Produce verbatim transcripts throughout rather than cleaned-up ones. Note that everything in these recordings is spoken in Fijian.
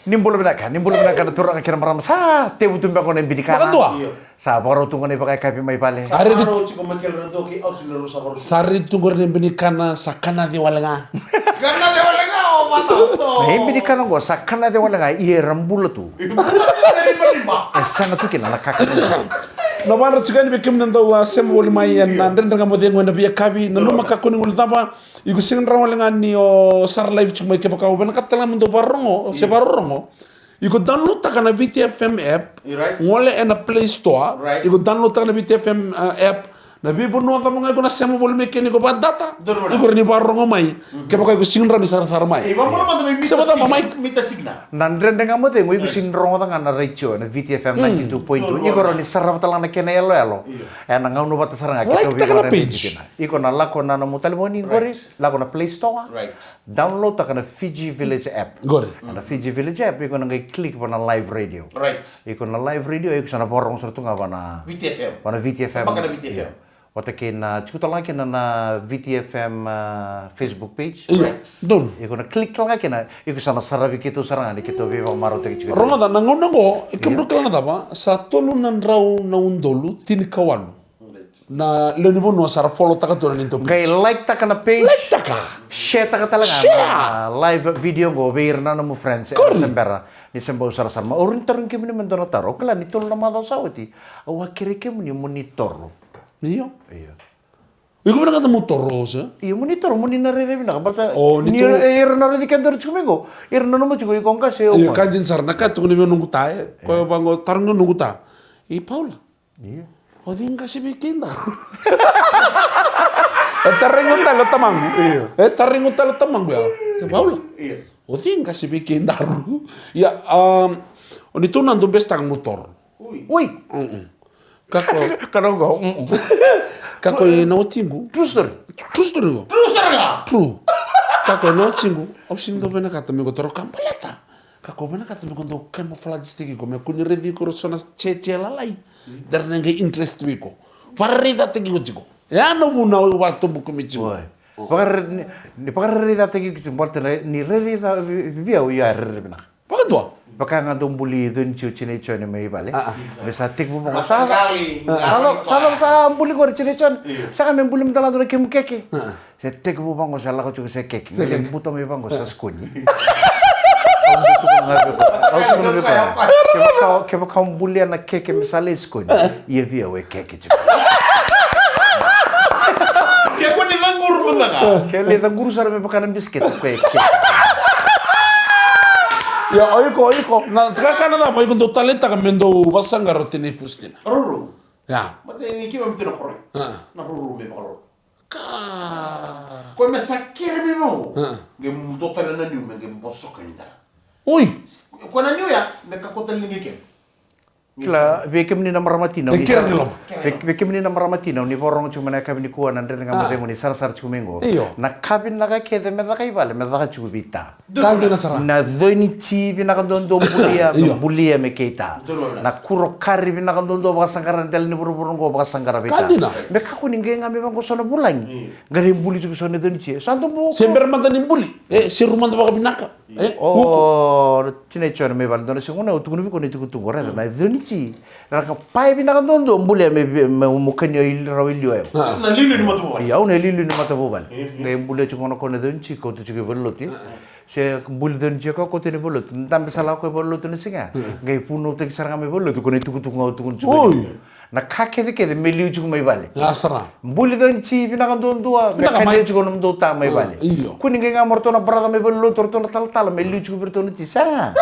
Ni bula vinaka, ni bula vinaka na turaga kei na marama. Sa tevu tu beka na binikana. Vakadua. Io. Sa vakarau tu qo na ivakayakavi mai vale. Sa redi. Vakarau tiko mai kele ra dua kei au tiko na rua sa vakarau tiko. Sa redi tu qori na binikana, sa kanace wale ga. Kanace wale ga, o mata o to. Na binikana qo, sa kanace wale ga, ia era bula tu. Io, bula tu, e riba, riba. E sega tu kina na kakana. Na vakadra tiko yani vei kemuni na dau, a, sema voli mai ena Dredre Ga Mo Cegu ena veiyakavi, nanuma kakua ni guilecava. Iko sega ni rawa wale ga ni o sara live tiko mai kevaka o vinakata tale ga mo dou vakarorogo, se vakarorogo. Iko download taka na V T F M app, gole ena Play Store, iko download taka na V T F M, uh, app, na veivanua cava ga iko na sema voli mai kina iko vakadata, iko rawa ni vakarorogo mai, kevaka iko sega ni rawa ni sarasara mai. Se vacava mai. Na Dredre Ga Mo Cegu, iko sega ni rogoca ga na retio, na V T F M ninety-two point two, iko rawa ni sarava tale ga na kena yaloyalo. Ena gauna vata sara ga keitou veivakararavi tiko kina. Iko na lako na nomu talevoni qori, lako na Play Store, download taka na Fiji Village app. Qori. Na Fiji Village app, iko na qai click va na live radio. Iko na live radio, iko sa na vakarorogo sara tu ga va na V T F M. Va na V T F M. Vata kei na, tiko tale ga kina na V T F M, a, Facebook page. Iko na click tale ga kina, iko sa na saravi keitou sara ga ni keitou veivakamarautaki tiko. Rogoca na gauna qo, e kemudrau kila na cava, sa tolu na drau na udolu tinikawalu. Na lewe ni vanua sa ra follow taka tu na neitou page. Qai like taka na page. Like taka. Share taka tale ga na live video qo vei ira na nomu friends. Era se bera ni se bau sarasara mai. Au rawa ni tarogi kemuni me dua na taro. Au kila ni tolu na macawa sa oti, au a kerei kemuni mo ni toro. Io. Iko vinakata mo toro, se? Io, mo ni toro, mo ni na raica vinaka. Baleta ni ira na raici keda tiko mai qo, ira na nanuma tiko iko qase. Io, ka dina sara. Na ka tukuna vei au noqu ta, e, koya vaqo, tarogi au noqu ta. I Paula. Io. O cei qase vei keidaru? E tarogi au tale o tamaqu. Io. E tarogi au tale o tamaqu ya. E Paula. Io. O cei qase vei keidaru? Ia, um, o ni tou na dou best taka mo toro. Ui. Ui. Mm-mm. Kako. Kako qo, mm-mm. Kako e na watiqu. True story. True story qo. True story ga. True. Kako e na watiqu. Au sega ni dau vinakata me ko toro ka baleta. Kako vinakata me ko dau camouflage tiki ko me ko ni raici ko so na cheche lalai. Dara na qai interest vei ko. Vakararaitaki ko tiko. Ya na vuna au vakatobu ko me tiko. Oi. Vakare-, ni, ni vakararaitaki ko tiko. Baleta ni rairai via o ia rere vinaka. Vakadua. Vaka ga dau buli Coni Tio, Tina i Jone mai vale. Me sa tekivu vaqo sa, sa, sa buli qori Tina i Jone. Sa ka me buli mada lado na kemu keke. Se tekivu vaqo sa lako tiko se keke. Me le buta mai vaqo sa skoni. Au tukuna ga vei koya. Kevaka, kevaka o bulia na keke me sa lai skoni. Ia via o e keke tiko. Ke ko ni caquru mada ga. Ke lai caquru sara me vaka na bisikete ko e keke. Ia, o iko, o iko. Na, sa kakana cava, o iko dau taleitaka me dau vasaqara o Tina i Fustina. Ruru. Ia. Mate ni kima me tina kore. Na ruru me vakaruru. Ka. Ko me sa kere me vau. Qe dau tale na niu me qe bosoka ni dara. Ui. Ko na niu ya, me kakua tale ni qe kere. Kila, vei kemuni na marama tina, ni sa-, vei, vei kemuni na marama tina, ni vakarorogo tiko mai na yakavi nikua na Dredre Ga Mo Cegu ni sarasara tiko mai qo. Io. Na ka vinaka kece me caka i vale, me caka tiko vei ta. Ka dina sara. Na conici vinaka duadua bulia, me bulia me kei ta. Na kuro kari vinaka duadua vakasaqara dela ni vuravura qo vakasaqara vei ta. Ka dina. Me kakua ni qai ga me vaqo so na vulagi. Qai buli tiko so na conici. Sa dobu. Se bera mada ni buli. E, se ru mada vakavinaka. E, o, Tina i Jone mai vale dua na siga gona, au tukuna vei koya na itukutuku, raica na conici. Ra ka pae vinaka duadua, bulia me, me, me mo kania i rau i liu. Na liuliu ni matavuvale. Ia, au na liuliu ni matavuvale. Qai bulia tiko gona ko na conici, kauta tiko i valenilotu. Se buli conici ka kauta ni valenilotu. Dabe sa lako i valenilotu na siga. Qai vunautaki sara ga mai valenilotu, ko na itukutuku ga au tukuna tiko. Oi. Na ka kecekece me liu tiko mai vale. Ia sara. Buli conici vinaka duadua, me kania tiko nomudou ta mai vale. Io. Kua ni qai ga mo ratou na brother mai valenilotu, ratou na talatala, me liu tiko vei ratou na ti. Sega.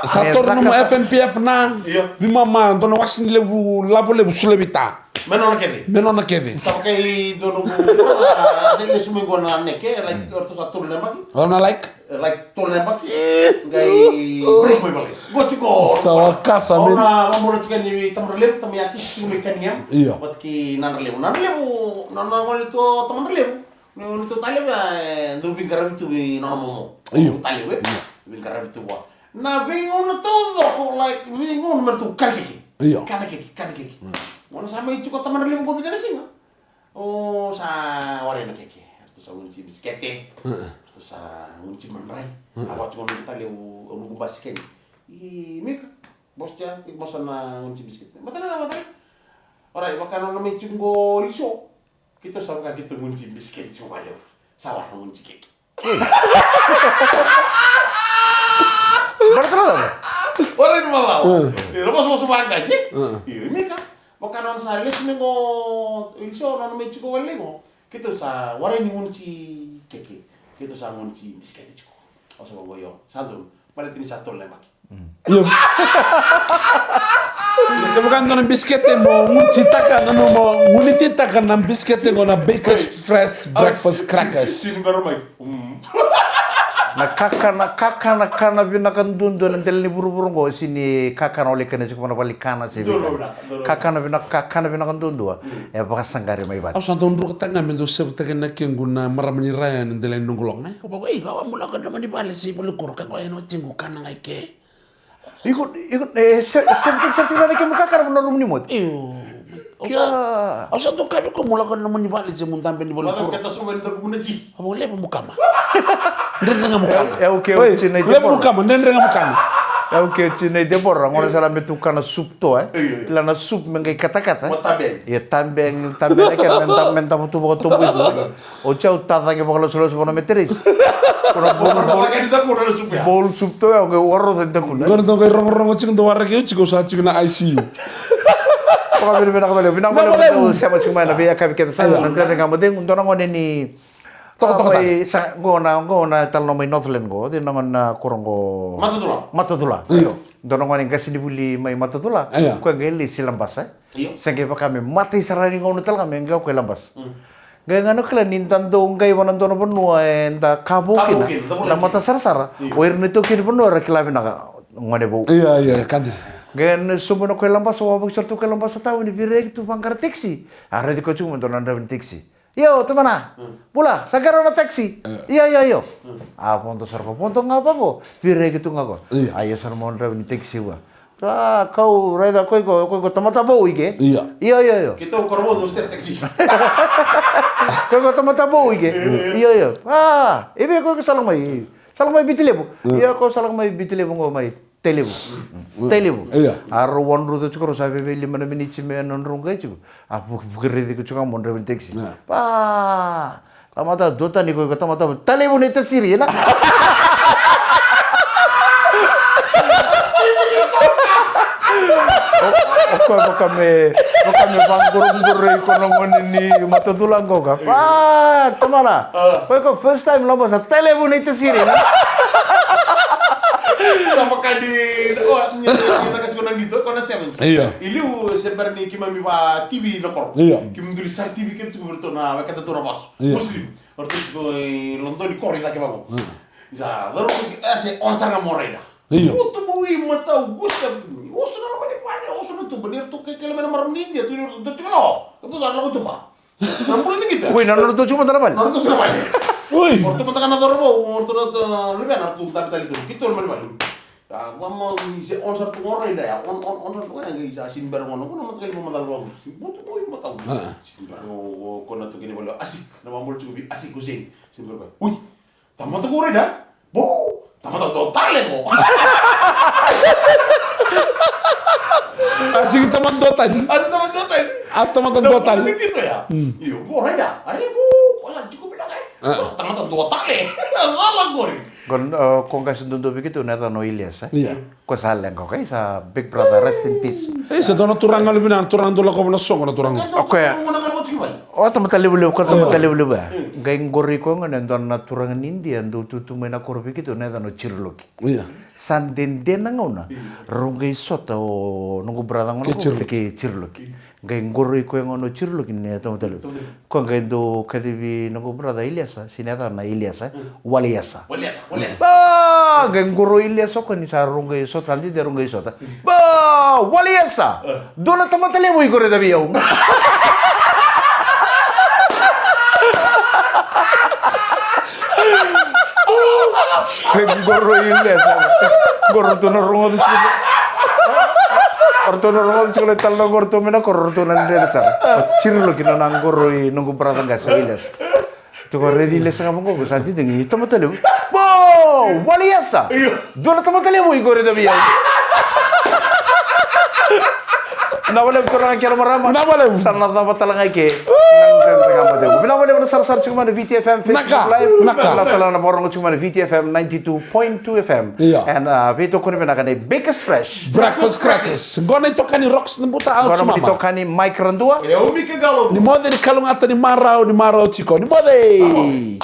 Sa toro nomu F N P F na. Io. Veimama, dua na wase ni levu, lavo levu, solia vei ta. Me nona kece. Me nona kece. Sa vakai dua noqu, a, sa lesu mai qo na neke, like, ratou sa tolu na yabaki. Au na like. Like, tolu na yabaki. Qai break mai vale. Qo tiko. Sa waka sa. Au na vabula tiko ni vei Tamadra Levu, Tama Yaki, tiko mai Kania. Io. Vata kei Nadra Levu. Nadra Levu, na, na gole tu o Tamadra Levu. Ni, ni tu tale vei, e, dau veiqaravi tu vei nona momo. Io. Tale vei. Io. Veiqaravi tu vua. Na veigauna taucoko, like, veigauna me ratou kana keke. Io. Kana keke, kana keke. Mm. Gauna sa mai tiko Tamadra Levu qo vica na siga. O, sa warai na keke. Ratou sa lulusi bisikete. Mm. Sa gunu tiko madrai. A vaka tiko na noqu tale, au noqu basi keni. I Mika, boss ya, i boss na gunu tiko bisikete. Matana, matana. Orai, vaka nona mai tiko qo Iliso. Keitou sa vaka keitou gunu tiko bisikete tiko vale. Sa vaka gunu tiko keke. Bara tara tara. Orai ni malawa. Ira boss boss vaka je. I Mika, vaka nona sa lesi me qo Iliso nona mai tiko vale qo. Keitou sa warai ni gunu tiko keke. Keitou sa gunu tiko bisikete tiko. Au sa vaqo io. Sa donu. Baleta ni sa tolu na yabaki. Io. Kevaka dua na bisikete mo gunititaka, na nomu gunititaka na bisikete qo na Baker's Fresh Breakfast Crackers. Sini bero mai. Na kakana, kakana, kana vinaka duadua na dela ni vuravura qo, sini kakana o lai kana tiko vana vale ni kana se vei kana. Kakana vinaka, kakana vinaka duadua. E vakasaqari mai vale. Au sa dau drukataka ga me dau sevutaka na kequ na marama ni raya na dela ni noqu loga. Au vaqo, ei, au a mulaka na mani vale se vale kuro, ka qo ena watiqu kana ga i ke. Iko, iko, e, se, sevutaki sa tiko na kemu kakana na rumu ni moce. Io. Au sa, au sa dau kaya vei koya, mulaka na mani vale se mu dabe ni vale kuro. Keta sova ni dabe mu na ji. Au vaqo, levu mu kama. Dredre ga mu kama. E, e, okay, okay, na Debora. Levu mu kama, dredre ga mu kama. E, okay, okay, na Debora, gona sara me tu kana sup to, e. Kila na sup me qai katakata. Mo tabeng. Ia tabeng, tabeng, e kena me da, me da tu vakatobu itu. Oti au tacaqe vakalosoloso vana me teresi. Kona bowl, bowl, bowl sup to ya, qai waroca ni takuna. Qori dau qai rogorogo tiko, dau waraki au tiko, sa tiko na I C U. Vakavinavinaka vakalevu, vinaka vakalevu dau sema tiko mai na veiyakavi kece sara, na Dredre Ga Mo Cegu, dua na gone ni Tokatoka tale. Sa qo na, qo na talanoa mai Northland qo, dua na gone na koro qo. Matacula. Matacula. Io. Dua na gone qasenivuli mai Matacula. Io. Koya qai lesi Labasa. Io. Sa qai vaka me matai sara ni gauna tale ga me qai o koya i Labasa. Qai ga na kila ni da dau qai vana dua na vanua eda ka vou kina, da matasarasara. Io. O ira na itaukei ni vanua era kila vinaka gone vou. Io, io, kadiri. Qai na sobu na koya i Labasa, wavaki sara tu koya i Labasa tauni, vira eki tu vaqara taxi. A raici koya tiko me dua na draiva ni taxi. Io, tamana. Bula, sa qai rau na taxi. Io, io, io. A vodo sara ko, vodo ga vaqo. Vira eki tu ga ko. Io. A ia sara mo draiva ni taxi vua. Ra kau raica ko iko, ko iko tamata vou i ke. Io. Io, io, io. Keitou koro vou dou state taxi. Ko iko tamata vou i ke. Io, io. A, e vei ko iko sa lako mai? Sa lako mai Viti Levu. Io, ko sa lako mai Viti Levu qo mai Tailevu. Tailevu. Io. A rau wadruca tiko, rau sa veve lima na miniti me nodrau qai tiko. A vukivuki raici ko tiko mo draiva ni taxi. Io. Pa. Tamata duatani ko iko, tamata Tailevu nei Tasiri, ena? O, o koya vaka me, vaka me vaqoroqoroi iko na gone ni Matacula qo ka. Pa, tamana. Ko iko first time Labasa, Tailevu nei Tasiri, ena? Sa vaka ni, o, ni, ni, ni, na ka tiko na qito, ko na sevens. Io. I liu se bera ni keimami va T V na koro. Io. Keimami duli sara T V kece tiko vei ratou na wekada tu na vasu. Io. Muslim. O ratou tiko i Lodoni, koro i cake vaqo. Io. Sa caro, e se on sara ga mo raida. Io. Butu bau i matau, buta. Oso na loma ni vale, oso na tuba, ni ratou kekele mai na marama ni Idia, tu ni ratou tiko na o. Ratou sa lako tuba. Na bula ni qito. Oi, na nodratou tiko mada na vale. Na nodratou tiko na vale. Oi. O ratou mada ga na cauravou, o ratou na luvena, ratou dabe tale tu. Keitou loma ni vale. A, vama, se on sara tu qo raida ya, on, on, on sara tu qo ya, qai sa sini bera qo na, qo na mataqali vamacala vaqo. Butu bau i matau. A. Sini bera qo, qo, qo na tu kina vale, Asik, na vamabula tiko vei Asik Hussein. Sini bera qo. Ui, tamata qo raida? Bau, tamata dua tale qo. Asik tamata dua tale. Asik tamata dua tale. A, tamata dua tale. Na, qo na qito ya. Mm. Io, qo raida. Are, bau, qo sa tiko vinaka, e. A. Tamata dua tale. Cala qori. Ko, e, ko qase duadua vei keitou na yacana o Ilias, e? Io. Ko sa leqa, okay, sa big brother, rest in peace. E, sa dua na turaga levu vinaka, na turaga dau lakova na soqo na turaga. O koya. O tamata levulevu, ko tamata levulevu, e. Qai qoroi koya gona e dua na turaga ni Idia, dau tutu mai na koro vei keitou, na yacana o Jiriloki. Io. Sa dede na gauna. Rau qai sota o noqu brother gona kei Jiriloki. Qai qoroi koya gona o Jiriloki ni tamata levu. Ko qai dau kacivi noqu brother Iliasa, sini yacana Iliasa, Waliasa. Waliasa, Waliasa. Ba, qai qoroi Iliasa o koya ni sa rau qai sota, dede rau qai sota. Ba, Waliasa. Dua na tamata levu iko raica vei au. Qai qoroi Iliasa. Qo ratou na rogoca tiko. Ratou na rogoca tiko na italanoa qo, ratou mai na koro, ratou na dredre sara. Jiriloki na nona qoroi noqu brother qase o Iliasa. Tiko redi lesa ga vaqo, sa didi ni tamata levu. Bo! Wali yasa! Dua na tamata levu i qori da via. Na wale tu na kera marama. Na wale. Sa na cava tala ga i ke. Na dredre ga mate. Vinaka wale na sarasara tiko mai na V T F M Facebook Live. Vinaka. Vinaka tala na vakarorogo tiko mai na V T F M ninety-two point two F M. Io. And uh, veitokoni vinaka nei Bakers Fresh. Breakfast crackers. Qo na itokani Rocks na buta au. Qo na itokani Mike Radua. Ni moce ni kalougata ni marau, ni marau tiko. Ni moce.